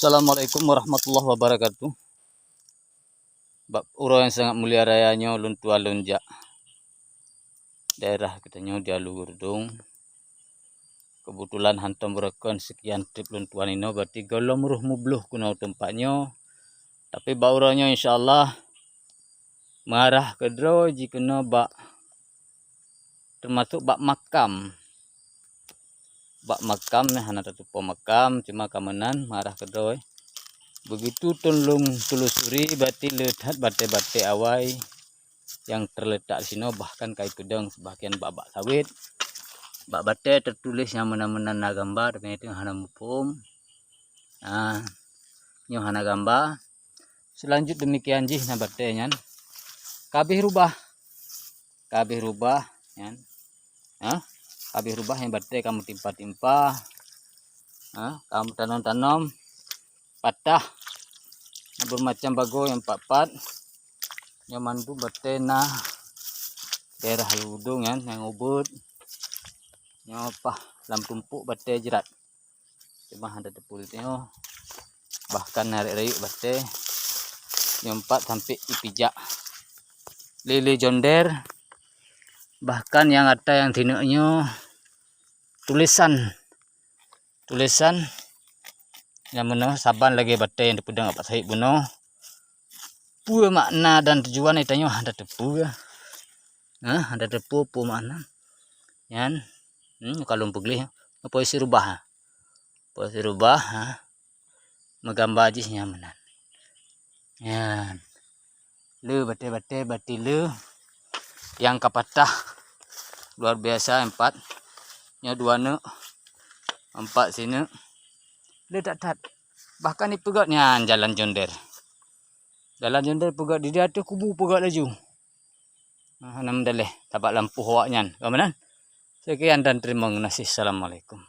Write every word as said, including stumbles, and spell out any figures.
Assalamualaikum warahmatullahi wabarakatuh. Bak uroe nyang sangat mulia raya nyoe lôn tuan lôn jak daerah geutanyoe di Alu Geurdung. Keubeutulan hantom beureukan seukian trip lôn tuan inoe, berarti gohlom roh meubloh keunoe teumpat nyoe. Tapi bak uroe nyoe insya Allah meuarah keudroe jikeunoe bak, teumasok bak makam. Bak makam nyan hana tateupeue makam, cuma ka meunan meuarah keudroe. Begitu teuntang lôn telusuri, berarti le that batée-batée awai nyang teuletak sinoe, bahkan ka ipeudong sebahagian bak-bak sawét. Bak batée teutuléh nyang meunan-meunan na gamba, tapi nyan hana muphom. Nah, nyoe hana gamba. Seulanjut deumikian jih na batée nyan. Ka habéh rubah. Ka habéh rubah nyan. Ha? Ka habéh rubah nyan batée ka meutimpa-timpa. Ha? Ka meutanom-tanom. Patah. Beumacam bagoe nyang pat-pat. Nyoe mandum batée na daerah Alu Geurdung nyan nyang ubit. Nyoe pah lam tumpok batée jrat. Cuma hana teupeu tanyoe. Bahkan na rayeuk-rayeuk batée nyoe pat sampoe ipijak lé-lé jonder. Bahkan nyang ata nyang sineuk nyoe tulésan. Tulésan nyang meunoe saban lagée batée nyang teupeudong bak sawét bunoe. Peue makna dan tujuan tanyoe hana teupeu. Nah, hana teupeu peue makna. Nyan, hmm, ka lôn peugleh. Apa isi rubah? Apa isi rubah? Ha? Meugamba jih nyang meunan. Nyan. Le batée-batée, berarti le nyang ka patah. Luar biasa, empat. Nyoe dua neuk. Empat sineuk. Le that-that. Bahkan ipeugét nyan jalan jonder. Jalan jonder peugét di ateueh kubu peugét laju. Nah, hana meudaleh, sabab lampôh awaknyan. Ka meunan? Sekian dan terima kasih. Assalamualaikum.